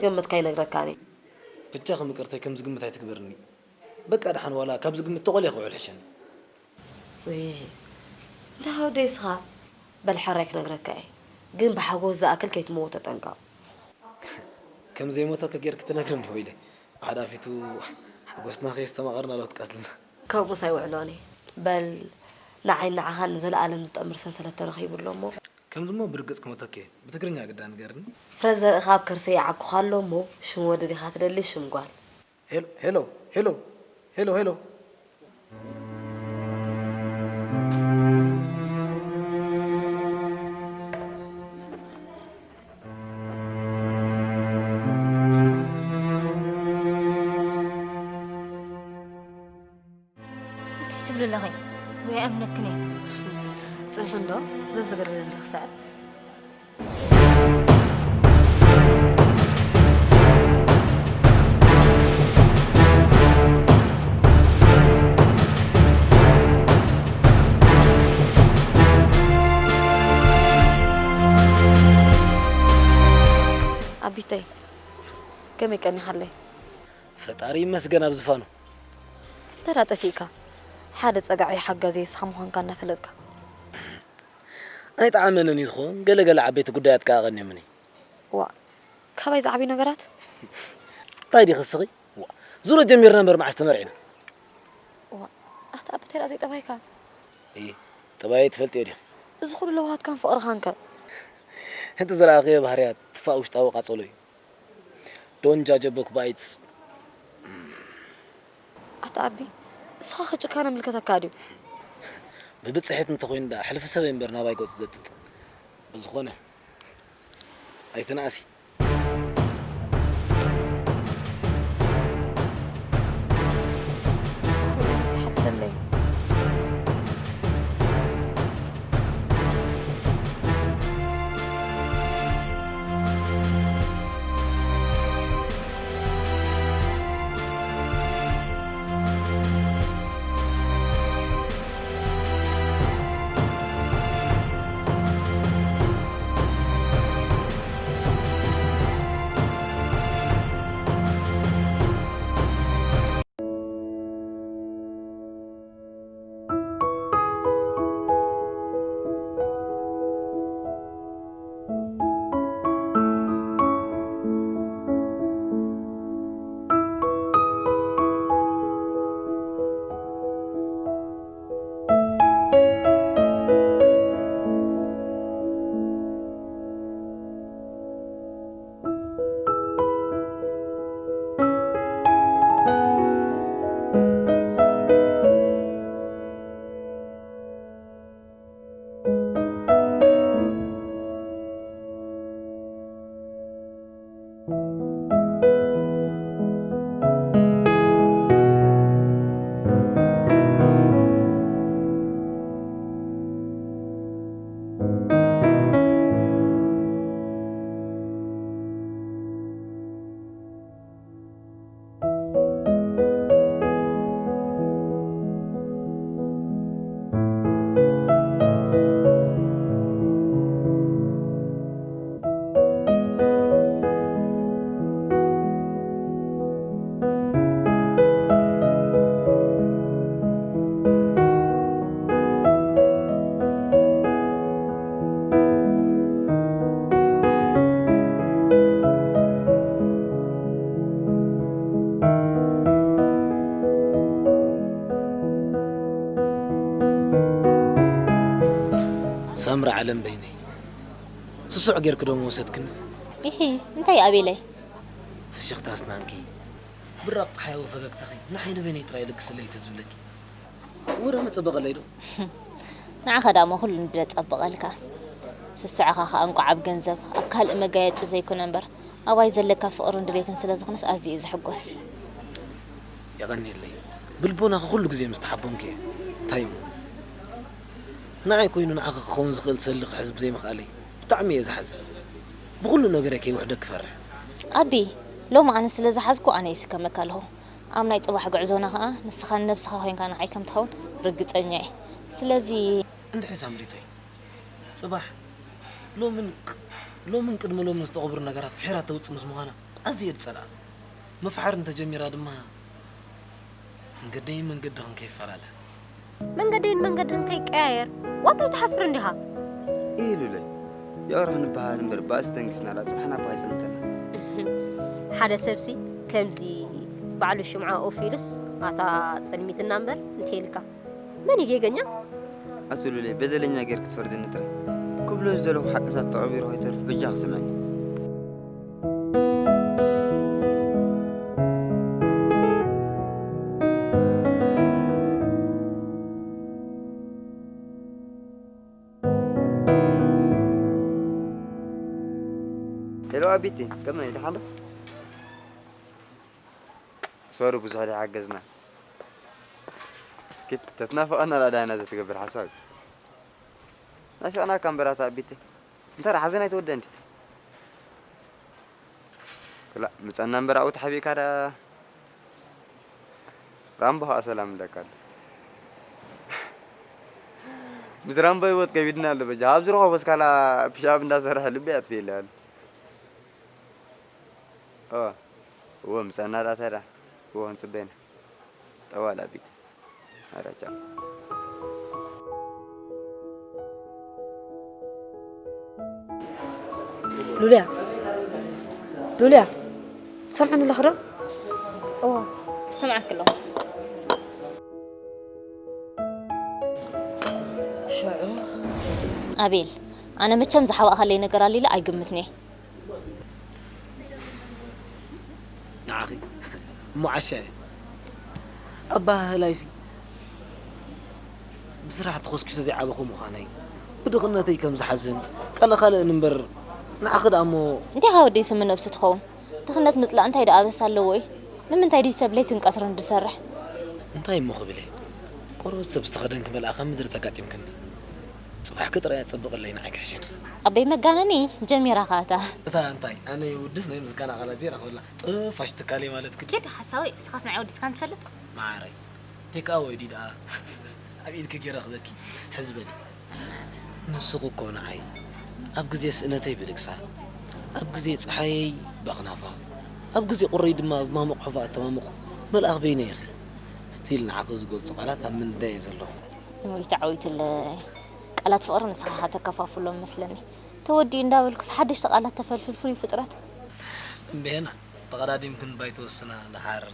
ገመትካ ይነግረካኒ። ብቻ ከም ይቅርተይ ከም ዝግምት ኣይትግበርኒ። በቃ ደሓን ዋላ ካብ ዝግምት ተቆልየ ክውዕል ሕሸኒ። ውይ፣ እንታይ ካብ ደይስኻ? በል ሓራይ ክነግረካ እየ። ግን ብሓጎስ ዝኣክል ከይትመውት ተጠንቀቕ። ከም ዘይሞተካ ጌርክ ትነግርኒ ወይለይ። ብሓዳፊቱ ሓጎስና ከየስተማቐርና ዶ ትቀትልና? ከምኡስ ኣይውዕሎን እየ። በል ንዓይን ንዓኻን ንዘለኣለም ዝጠምር ሰንሰለት ተረኺቡ ኣሎ እሞ። ከምዚ እሞ ብርግጽ ክሞተኪ እየ። ብትግርኛ ግዳ ንገርኒ። ፍረ ዘርእኻ ኣብ ከርሰይ ይዓኩኻ ኣሎ እሞ ሽም ወዲ ዲኻ ትደሊ ሽም ጓል? ሄሎ ሄሎ ሄሎ ሄሎ ሄሎ። እንታይ ትብሊ ኣለኺ? ወይ ኣይኣምነክን እየ። ጽንሒ እንዶ፣ ዘዝግርግር እንዲ ክስዕብ። ኣቢተይ፣ ከመይ ቀኒኻለይ? ፈጣሪ ይመስገን ኣብ ዝፋኑ። እንተ ደኣ ጠፊእካ፣ ሓደ ጸጋዒ ሓጋዚ እስኻ ምዃንካ እናፈለጥካ። ኣይጠዓመንን እዩ ዝኸውን፣ ገለ ገለ ዓበይቲ ጉዳያት ከኣ ኣቐንዮምኒ። ዋእ፣ ካባይ ዝዓብዩ ነገራት? እንታይ ዲኺ እስኺ? ዋእ፣ ዙሮ ጀሚርና እምበር መዓስ ተመርዒና? ዋእ፣ ኣታ ኣበታይ ደኣ ዘይጠባይካ? እይ፣ ጠባየይ ትፈልጥዮ ዲኺ? እዚ ኩሉ ለውሃትካን ፍቕርኻን ከ? እቲ ዝረኣኽዮ ባህርያት ትፋእ ውሽጣዊ ቃጸሎ እዩ። Don't judge a book by its ኣታ ኣቢ፣ እስኻ ከ ጭካነ ምልከተካ ድዩ? ብብጽሒት እንተኾይኑ ደኣ ሕልፊ ሰበይ እምበር ናባይ ገጹ ዘጥጥ። ብዝኾነ ኣይትንኣሲ። ኩሉ ግዜ ሓልፈለይ። ሳምሪ ዓለም በይነይ፣ ስሱዕ ጌርኪ ዶ ምወሰድክኒ? ኢሂ፣ እንታይ ኣቤለይ? ፍሽኽታ ኣስናንኪ፣ ብራቕ ጸሓያዊ ፈገግታኺ ንዓይ ንበይነይ ጥራይ ልግስለይ ተዝብለኪ። ወረ መጸበቐለይ ዶ? ንዓኻ ደኣ እሞ ኩሉ እንዲ ዘጸብቐልካ። ስስዕኻ ኸኣ እንቋዕ ኣብ ገንዘብ፣ ኣብ ካልእ መጋየጺ ዘይኮነ እምበር፣ ኣባይ ዘለካ ፍቕርን ድሌትን ስለ ዝኾነስ ኣዝየ እየ ዝሕጎስ። የቐንየለይ። ብልቦናኺ ኩሉ ግዜ ምስ ተሓበንኩ እየ። እንታይ እሞ? ንዓይ ኮይኑ ንዓኺ ክኸውን ዝኽእል ሰሊ ክሕዝ ብዘይምኽኣለይ ብጣዕሚ እየ ዝሓዝን። ብኹሉ ነገረይ ከይውሕደኪ እፈርሕ። ኣቢ፣ ሎሚ ኣነ ስለ ዝሓዝኩ ኣነ ይስከመካ ኣለኹ። ኣብ ናይ ጽባሕ ጉዕዞና ኸኣ ንስኻን ነብስኻ ኮይንካ ንዓይ ከም ትኸውን ርግጸኛ እየ። ስለዚ እንድዒ ሳምሪተይ፣ ጽባሕ ሎምን ቅ-፣ ሎምን ቅድሚ ሎምን ዝተቐብሩ ነገራት ፍሒራ ተውጽእ ምስ ምዃና፣ ኣዝየ ዝጸልኣ። ምፍሓር እንተጀሚራ ድማ መንገደይን መንገድኽን ከይፈላለ። መንገደይን መንገድኽን ከይቀያየር ዋታ ኣይትሓፍርን ዲኻ? ኢሉለይ። የቕርህ ንበሃል እምበር ባእሲ ተንጊስናላ ጽባሕ ናብ ባይ ጸንተና። ሓደ ሰብሲ ከምዚ ባዕሉ ሽምዓ ኦፍ ኢሉስ ኣታ ጸልሚትና እምበር እንተይልካ መን እዩ ጌገኛ? ኣቶ ሉሌ በደለኛ ጌርክ ትፈርድኒ ጥራይ። ክብሎ ዝደለኹ ሓቅታት ተቐቢሩ ከይተርፍ በጃኽ ስምዕኒ። ሄሎ ኣቢቲ፣ ከመይ ደሓን ዶ? ሶሪ ብዙሕ ዘይሓገዝና። ኪድ ተትናፍቐና ላ ዳና ዘትገብር ሓሳብ። ናፊቕናካ እምበር ኣታ ኣቢቲ። እንታይ ደኣ ሓዘን ኣይትወደን ድዩ? ክላእ ምጸና እምበር ኣብኡ ተሓቢእካ ደኣ ራምቦ ኸኣ ሰላም እብለካ ኣሎ። ምስ ራምቦ ህይወት ከቢድና ኣሎ በጃ። ኣብ ዝረኸቦ ስካላ ፒሻብ እንዳሰርሐ ልቢ ኣጥፊእላ ኣሎ። ኦ፣ እወ ምጸና ደኣ እንታይ ደኣ? እወ ክንጽበ ኢና። ጠዋል ኣቢት። ኣረ ቻው። ሉልያ፣ ሉልያ፣ ትሰምዕኒ ኣለኺ ዶ? እዎ፣ ይሰምዓኪ ኣለኹ። ሽዑ ኣቤል፣ ኣነ መቸም ዝሓባእኻለይ ነገር ኣሎ ኢለ ኣይግምትን'የ። ንዓኺ እሞ ዓሻ እየ። ኣበሃህላይሲ ብስራሕ ተኾስኲሰ ዘይዓበኹ ምዃነይ፣ ብድኽነተይ ከም ዝሓዝን፣ ቀለ ካልእ እምበር ንዓኺ ደኣ እሞ። እንታይ ኢኻ ወደይ ስሚ ነብሱ ትኸውን? ድኽነት ምጽላእ እንታይ ደኣ ኣበሳ ኣለዎ እዩ? ንምንታይ ድዩ ሰብ ለይትን ቀትርን ዝሰርሕ? እንታይ እሞ ክብል እየ? ቆርበት ሰብ ዝተኸደንኪ መልኣኸ ምድሪ ተጋጢምክኒ። ጽባሕኪ ጥራይ ኣጸብቕለይ ንዓይ ክሕሸኒ። ኣበይ መጋነኒ ጀሚራኻ እታ። እታ እንታይ ኣነ የውድስ ናይ ምስጋና ቃላት ዘይረኽበላ ጥፋሽ ትካለይ ማለት ክዲ። ኪድ ሓሳዊ እስኻስ ንዓይ ወዲስካን ትፈልጥ? መዓረይ ቴክ ኣወይ ድዩ ደኣ ኣብ ኢድኪ ገይረ ክበኪ ሕዚ በሊ። ንስኺ እኮ ንዓይ ኣብ ግዜ ስእነተይ ብልግሳ፣ ኣብ ግዜ ጸሓየይ በኽናፋ፣ ኣብ ግዜ ቁረይ ድማ ብማሙቕ ሑፋ እተማሙቕ መልኣኽ በይነይ ኢኺ። ስቲል ንዓኺ ዝገልጹ ቃላት ኣብ ምንዳይ እየ ዘለኹ። ወይ ተዓዊትለይ ቃላት ፍቕሪ ንስኻ ኢኻ ተከፋፍሎም መስለኒ። ተወዲኡ እንዳበልኩስ ሓደሽቲ ቃላት ተፈልፍል ፍሉይ ፍጥረት። እምቤና ተቐዳዲምክን ባይ ተወስና ደሓር።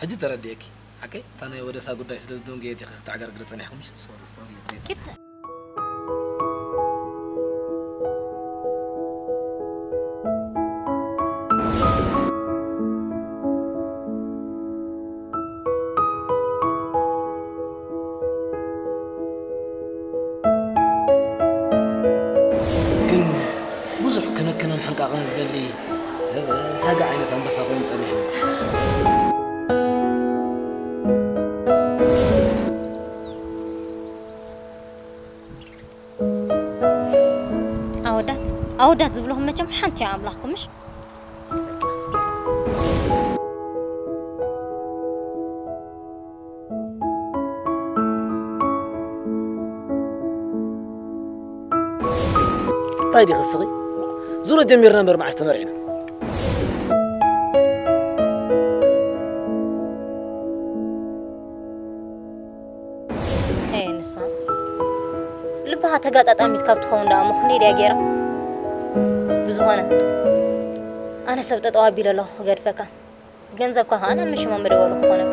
ሕጂ ተረዲኤኪ። ሓቀይ እታ ናይ ወደሳ ጉዳይ ስለ ዝደንጎየት ኢኺ ክትዕገርግሪ ጸኒሕኩምሽ። ሶሪ ሶሪ። ግን ብዙሕ ክንክንን ሕንቃቕን ዝደሊ ሰብ ሃገ ዓይነት ኣንበሳ ኮይኑ ጸኒሕኒ። ኣወዳት ኣወዳት ዝብለኹም መቸም ሓንቲ እያ ኣምላኽኩም ምሽ እንታይ ዲኺ ስኺ ዙሮ ጀሚርና እምበር መዓስ ተመርዒና። ንሳ ልብኻ ተጋጣጣሚት ካብ ትኸውን ደኣ እሞ ክንደይ ድያ ገይራ። ብዝኾነ ኣነ ሰብ ጠጠው ኣቢለ ኣለኹ ክገድፈካ። ገንዘብካ ኸዓ ናብ መሸማመዲ ወሎ ክኾነካ።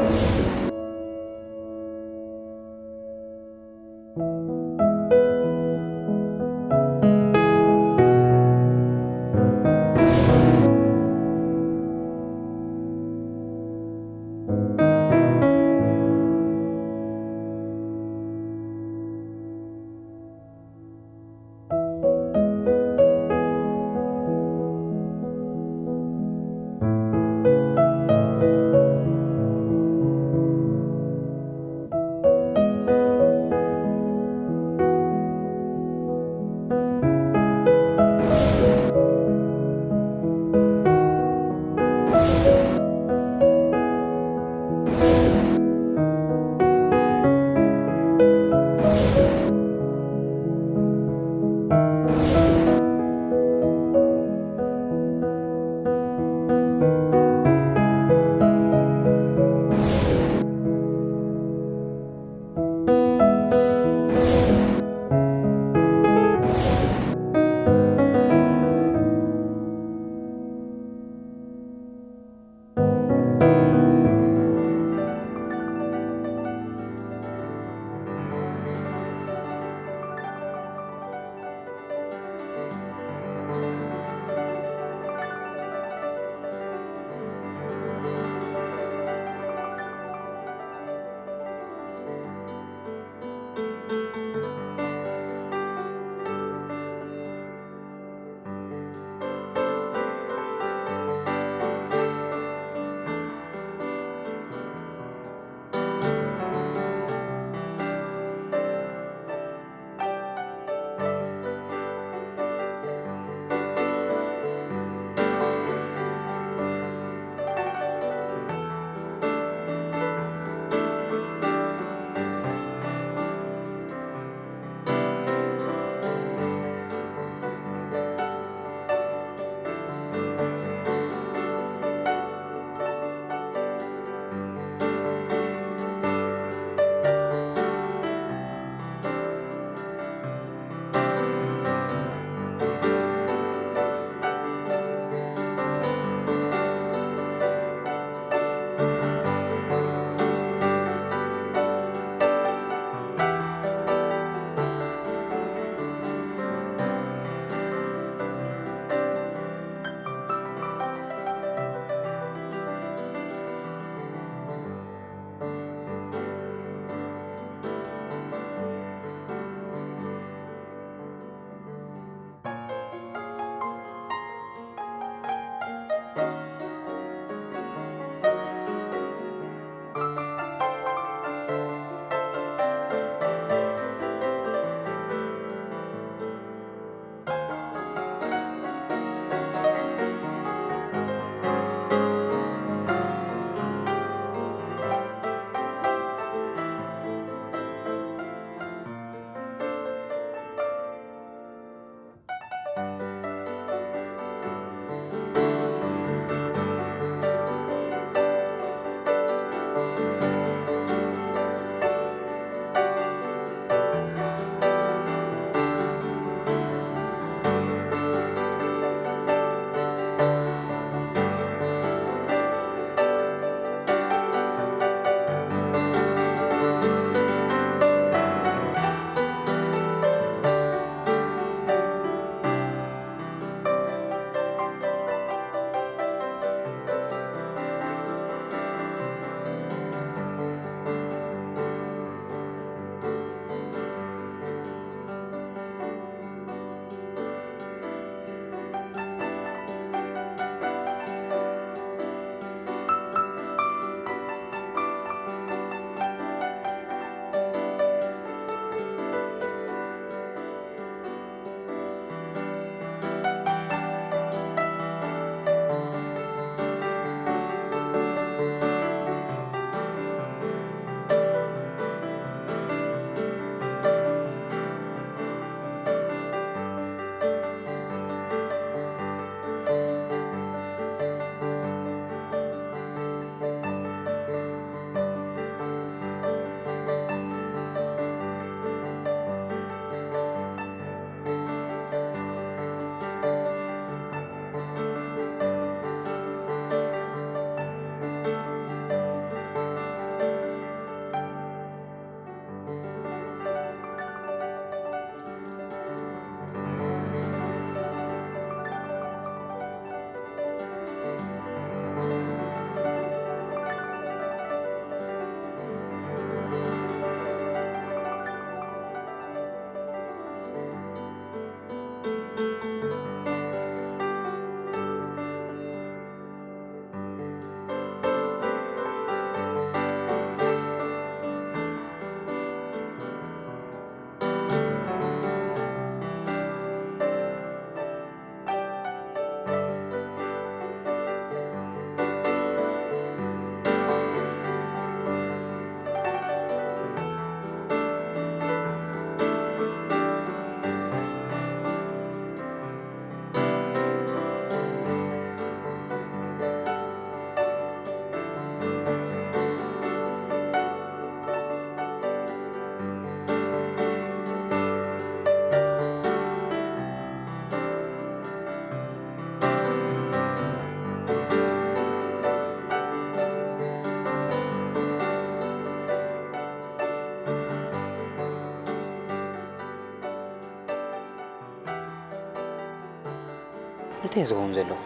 እንታይ ዝኸውን ዘለኹ?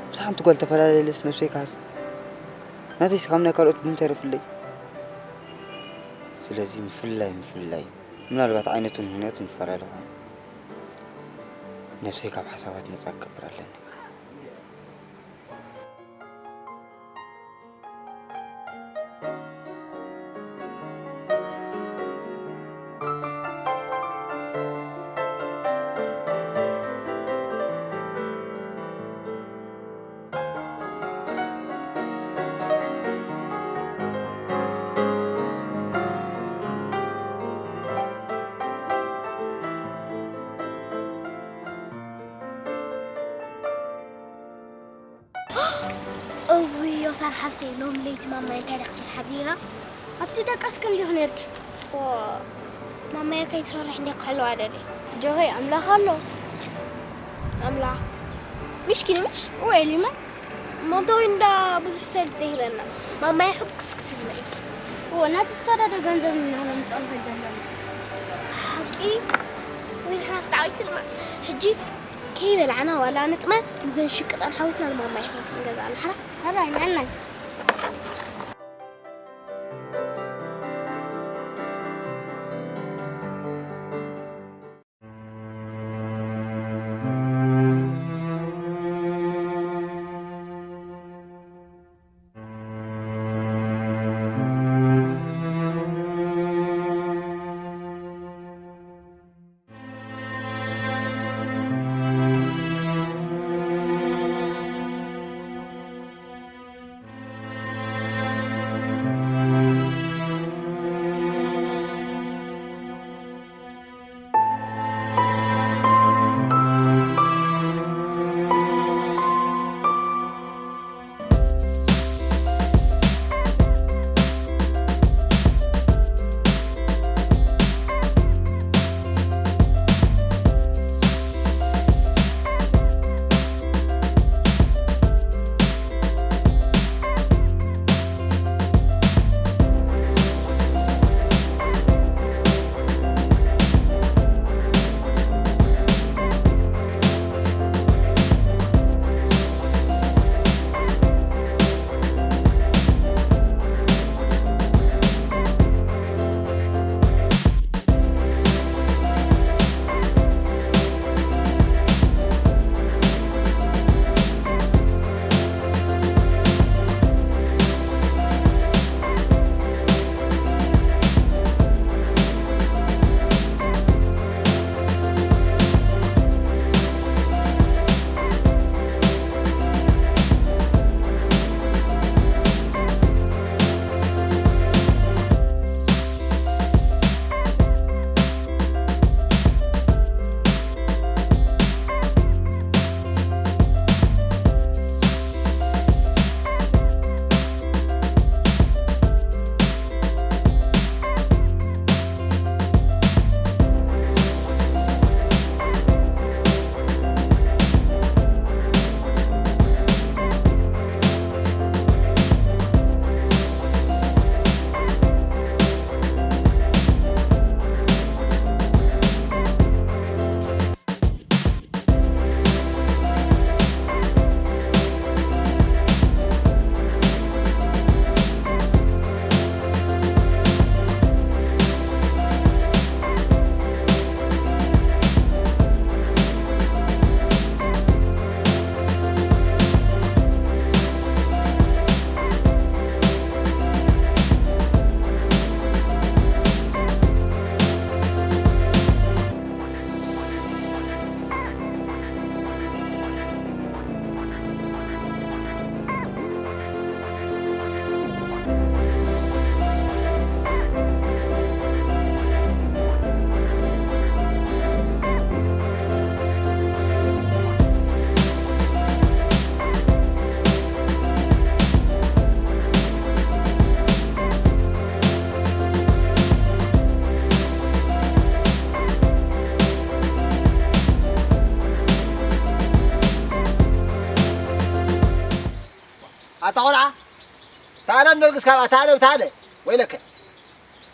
ምስ ሓንቲ ጓል ተፈላለየለስ ነብሰይ ክሃሲ? ናተይስ ካብ ናይ ካልኦት ብምንታይ ረፍለይ? ስለዚ ምፍልላይ ምፍልላይ። ምናልባት ዓይነቱን ምኽንያቱን ይፈላለ ይኸውን። ነብሰይ ካብ ሓሳባት ነጻ ክገብር ኣለኒ። እውይ ዮሳን ሓፍተይ፣ ሎም ለይቲ ማማይ እንታይ ደኣ ክትብል ሓዲራ? ኣብቲ ደቀስኪ እንዲኹ ነርኪ። ኦ፣ ማማይ ከይትፈርሕ እንዲያ ክሕልዋ ደልየ። ጆኸይ ኣምላኽ ኣሎ። ኣምላኽ። ምሽኪን ምሽ? ወይ ሊማ። ሞንተዊ እንዳ ብዙሕ ሰልጥ ዘይህበና። ማማይ ሕጉስ ክትብል መሬት። ኦ፣ ናቲ ዝሰደደ ገንዘብ ንህሎም ጸንሑ ይደለና። ሓቂ? ወይ ንሕናስ ዳዊት ድማ። ሕጂ ከይበላዕና ዋላ ንጥመ፣ ምዘን ሽቅጣን ሓዊስና ንማማይ ሕፈስ ንገዛእ ንሕራ። ሕራይ፣ ንዕናይ። ኣታ ቆልዓ፣ ታለም ነልግስ ካብ ኣታለ ብታለ፣ ወይለከ።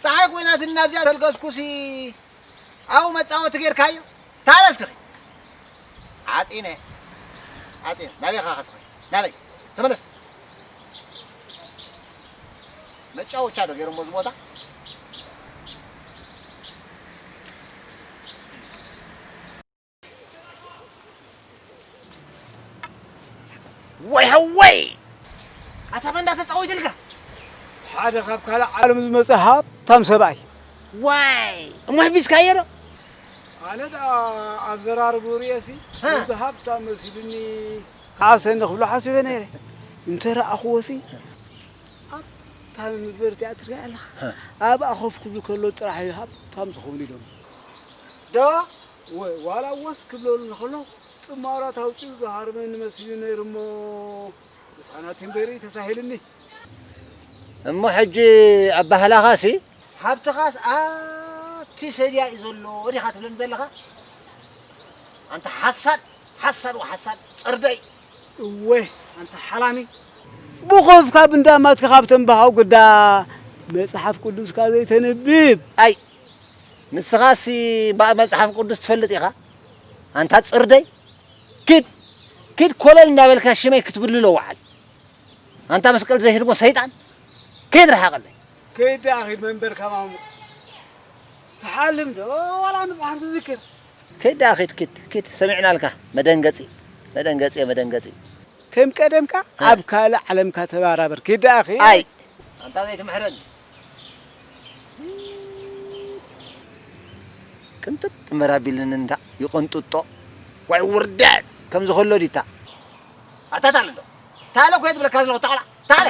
ጸሓይ ኮይናትኒ ናብዚኣ ተልገስኩሲ፣ ኣብኡ መጻወቲ ጌርካዮ? ታለ እስኪ። ዓጺነ። ኣጥየ ናበይ ኢኻ ከስኸ? ናበይ? ተመለስ። መጫወቻ ዶ ገይሮሞ እዚ ቦታ? ወይ ሃወይ! ኣታ መን እንዳተጻወተልካ? ሓደ ካብ ካልእ ዓለም ዝመጸ ሃብታም ሰብኣይ። ዋይ! እሞ ኣሕቢስካዮ ዶ? ኣነ ደኣ ኣዘራርብኡ ርእየሲ ሃ! ከምዚ ሃብታም መሲሉኒ። ከዓሰኒ ክብሎ ሓሲበ ነይረ። እንተ ረኣኽዎሲ ኣብታ መንበርቲ እያ ትሪኣ ኣለኻ። ሃ! ኣብኣ ኮፍ ክብሉ ከሎ ጥራሕ እዩ ሃብታም ዝኸውን ኢሎም። ዶ? ወ-፣ ዋላ ወስ ክብለሉ እንከሎ ጽማራት ኣውጺኡ ዝሃርመኒ መሲሉ ነይሩ እሞ፣ ምሳና ቲምበሪ ተሳሂልኒ። እሞ ሕጂ ኣባህላኻሲ? ሃብትኻስ ኣብቲ ሰድያ እዩ ዘሎ ዲኻ ትብለኒ ዘለኻ? ኣንታ ሓሳድ፣ ሓሳድ ወሓሳድ፣ ጽርደይ። እወ፣ ኣንታ ሓላሚ። ብኾፍካ ብንዳማትካ ካብ ተንባሃው ግዳ መጽሓፍ ቅዱስካ ዘይተንብብ። ኣይ፣ ንስኻሲ እምበኣር መጽሓፍ ቅዱስ ትፈልጥ ኢኻ? ኣንታ ጽርደይ፣ ኪድ፣ ኪድ ኮለል እንዳበልካ ሽመይ ክትብልሎ ወዓል። ኣንታ መስቀል ዘይህድሞ ሰይጣን፣ ኪድ ርሓቐለይ። ከይድ ደኣ ኺድ መንበርካ ማሙ። ትሓልም ዶ ዋላ መጽሓፍ ትዝክር? ኪድ ደኣ ኺድ፣ ኪድ፣ ኪድ፣ ሰሚዕናልካ። መደንገጺ፣ መደንገጺ፣ መደንገጺ። ከም ቀደምካ እ። ኣብ ካልእ ዓለምካ ተባራበር። ኪድ ደኣ ኺድ። ኣይ፣ ኣንታ ዘይትምሕረኒ። ቅንጥጥ እምበር ኣቢልኒ እንዳ ይቕንጥጦ። ዋይ ውርደት! ከምዚ ከሎ ዲታ? ኣታ ታለ ዶ? ታለ እኮ እየ ዝብለካ ዘለኹ፣ እታ ቆልዓ። ታለ!